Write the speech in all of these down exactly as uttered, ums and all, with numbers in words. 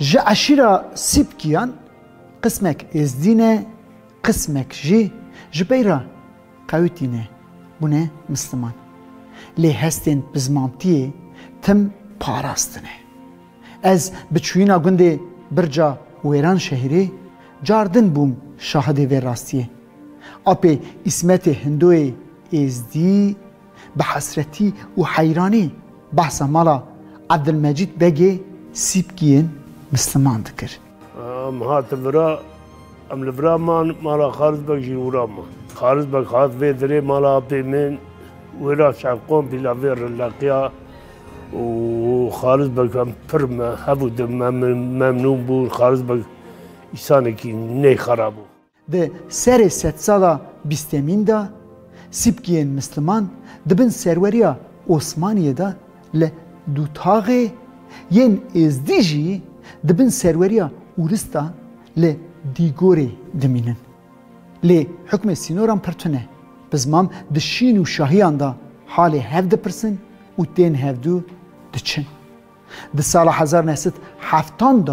Ji eşîra Sîpkiyan qismek êzdî ne, qismek jî ji pey re qewitî ne, bûne misliman. Lê hestên pizmantiyê tim parastine. Ez bi çûyîna gundê Birca Wêranşehîrê car din bûm şahidê vê rastiyê. Apê Îsmetê Hindoyê Êzdî bi hesretî û heyranî behsa mala Ebdilmecîd Begê Sîpkiyên Misliman dikir. Em hatin vira, em li vira man, mala Xarizbek jî wira man. Xarizbek hat vê dirê mala apê min, wêra çev kompîla vê rileqiya û Xarizbek em pir me-, hev û di mem-, memnûn bûn. Xarizbek îsanekî neyxera bû. Di serê sedsala bîstemîn de Sîpkiyên Misliman di bin serweriya Osmaniyê de li Dûtaxê, yên Êzdî jî di bin serweriya Ûris de li Dîgorê dimînin. Lê hukmê sînoran pir tune. Pizmam di şîn û şahiyan de halê hev dipirsin û tên hevdû diçin. Di sala hezar neh sed heftan de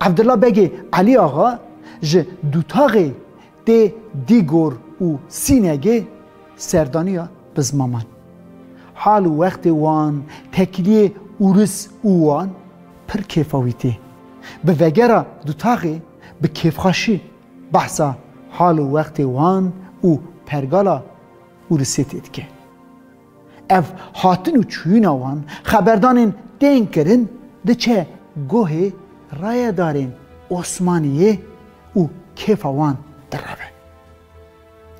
Evdila Begê Elî Axa ji Dûtaxê tê Dîgor û Sînegê serdaniya Bizmaman. Hal û wextê wan, tekiliyê Ûris û wan pir kêfa wî tê. Bi vegera Dûtaxê bi kêfxweşî behsa hal û wextê wan û pergala Ûrisê tê dike. Ev hatin û çûyîna wan, xeberdanên tên kirin, diçe guhê rayedarên Osmaniyê û kêfa wan direve.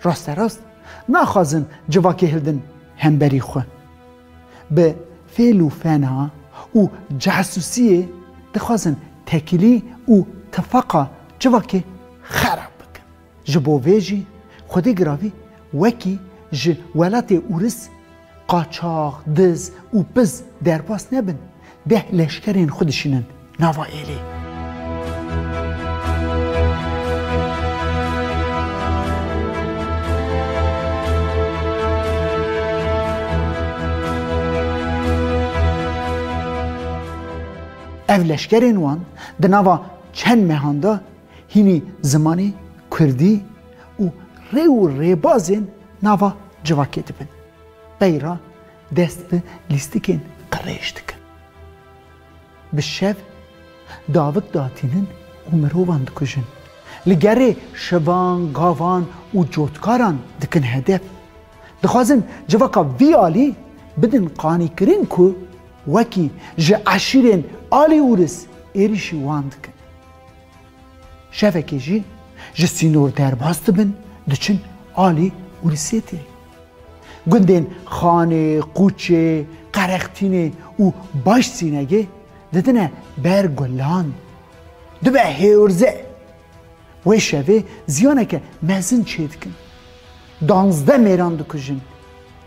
Rasterast naxwazin civakê hildin hemberî xwe. Bi fêl û fena û casûsiyê dixwazin tekilî û tifaqa civakê xerab bikin. Ji bo vê jî Xwedê giravî wekî ji welatê Ûris qaçax, diz û piz derbas nebin, deh leşkerên xwe dişînin nava êlê. Ev leşkerên wan di nava çend mehan de hînî zimanê kurdî û rê û rêbazên nava civakê dibin. Pey re dest bi lîstikên qirêj dikin. Bi şev davik datînin û mirovan dikujin. Li gerê şivan, gavan û cotkaran dikin hedef. Dixwazin civaka vî alî bidin qanîkirin ku wekî ji eşîrên alî Ûris êrîşî wan dikin. Şevekê jî ji sînor derbas dibin, diçin alî Ûrisêtê. Gundên Xanê, Qûçê, Qerextînê û Başsînegê didine ber gulan. Dibe hêwirze. Wê şevê ziyaneke mezin çêdikin. Danzdeh mêran dikujin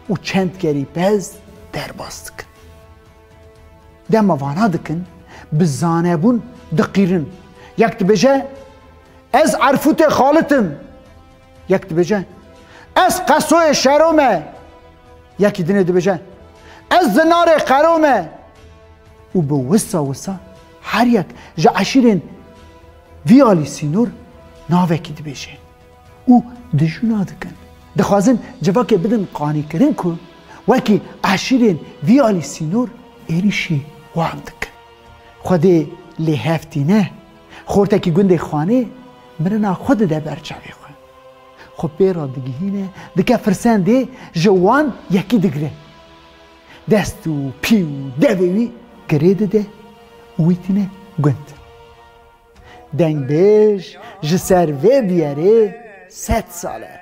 û çend kerî pez derbas dikin. Dema vana dikin, bi zanebûn diqîrin. Yek dibêje, "Ez Erfûtê Xalit im." Yek dibêje, "Ez Qesoyê Şero me." Yekî dinê dibêje, "Ez Zinarê Qero me." Û bi wisa wisa her yek ji eşîrên vî alî sînor navekî dibêje. Û dijûna dikin. Dixwazin civakê bidin qanîkirin ku wekî eşîrên vî alî sînor êrîşî wan dikin. Xwedê lê hev tîne, xortekî gundê Xanê mirina xwe dide ber çavê xwe. Xwe pê re digihîne, dike firsendê, ji wan yekî digire. Dest û pî û devê wî girê dide û wî tîne gund. Dengbêj ji ser vê biyerê sed sal e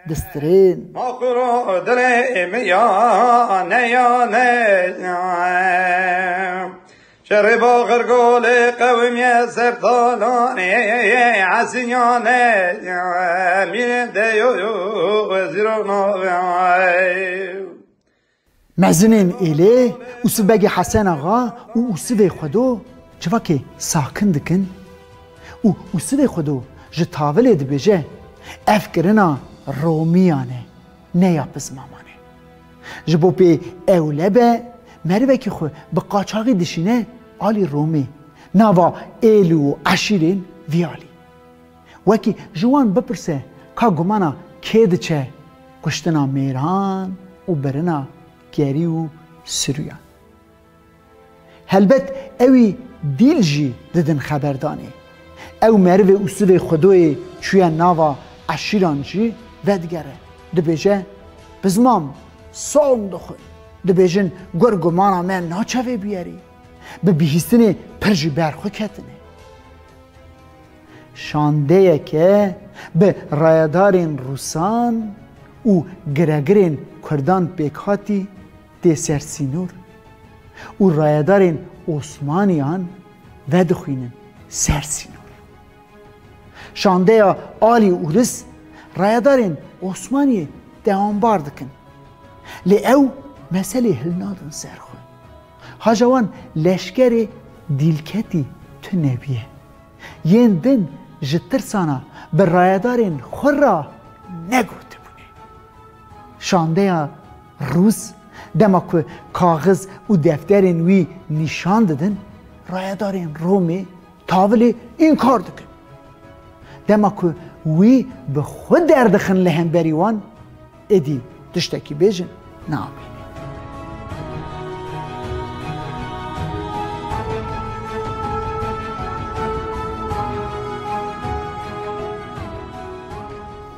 distirên. Maxuro dilê min ya ne ya ne. Şerê baxir golê qewimiye sertalanê, esinyanê, mînê de yo yo, zîrona. Mezinên êlê Ûsif Begê Hesen Axa û Ûsivê Xwedo civakê sakin dikin û Ûsivê Xwedo ji tavilê dibêje, "Ev kirina Romiyan e, ne ya Pizmaman e." Ji bo pê ewle be, merivekî xwe bi qaçaxî dişîne alî Romê. Nava êl û eşîrên vî alî. Wekî ji wan bipirse, ka gumana kê diçe kuştina mêran û birina kerî û sirûyan? Helbet ewî dîl jî didin xeberdanê. Ew merivê û sivê Xwedayê çûye nava eşîran jî vedigere. Dibêje, "Bizmam, son dixwin." Dibêjin, "Gur gumana me naçe vê bûyerî." Bi bihîstinê pir jî ber xwe ketine. Şandeyeke bi rayedarên Rûsan û giregirên Kurdan pêkhatî tê ser sînor û rayedarên Osmaniyan vedixwînin ser sînor. Şandeya Alî Ûris rayedarên Osmaniyê dewambar dikin. Lê ew meselê hilnadin ser xwe. Haja wan leşkerê dîlketî tune bûye. Yên din ji tirsana bi rayedarên xwe re negotibûne. Şandeya Rûs, dema ku kaxiz û defterên wî nîşan didin, rayedarên Romê tavilê înkar dikin. Dema ku wî bi xwe derdixin li hemberî wan, êdî tiştekî bêjin namîne.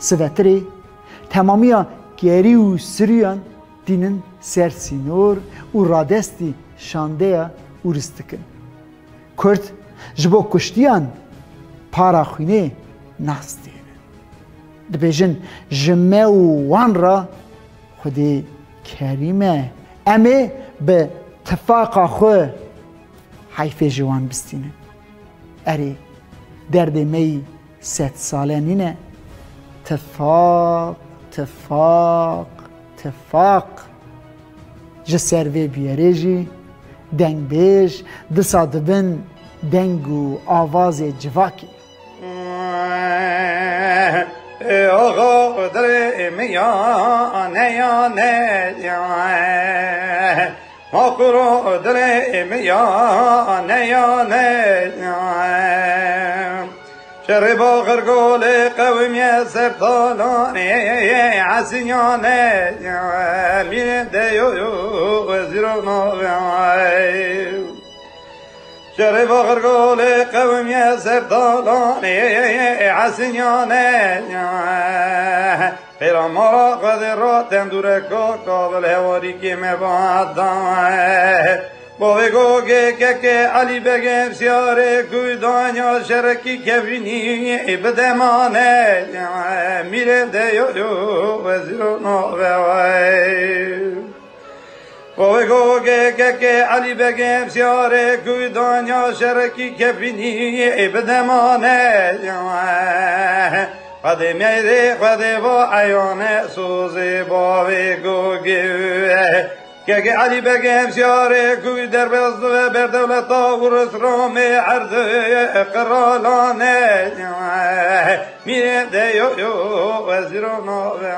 Sivetirê temamiya kerî û sirûyan tînin ser sînor û radestî şandeya Ûris dikin. Kurd ji bo kuştiyan para xwînê nastênin. Dibêjin, "Ji me û wan re Xwedê kerîm e. Em ê bi tifaqa xwe heyfê ji wan bistînin." Erê, derdê me yî sed sale nîne. Tifaq, tifaq, tifaq. Ji ser vê bûyerê jî dengbêj disa dibin deng û avazê civakê. Ê axa dilê min ya neyane ya. Makuro dilê min ya neyane. Şerê baxir golê qewimiye ser talanê esinyanê. Mîrê de yo yo wezîro navê. Şerê baxir golê qewimiye ser talanê esinyanê. Pêra mala Xwedê ra tendûreka kabil hewarîkê me bada. Bavê gogê kekê Elî Begê Siyarê ku danya şerekî kevînî bi demane. Mîrê de yo yo wezîro navê. Bavê gogê kekê Elî Begê Siyarê ku danya şerekî kevînî bi demane. Xwedê mêrê, Xwedê va eyane sozê bavê gogê. Kekê Elî Begê Siyarê ku derbas dibe ber dewleta Ûris Romê erdê qiralane. Mîrê de yo yo wezîro navê.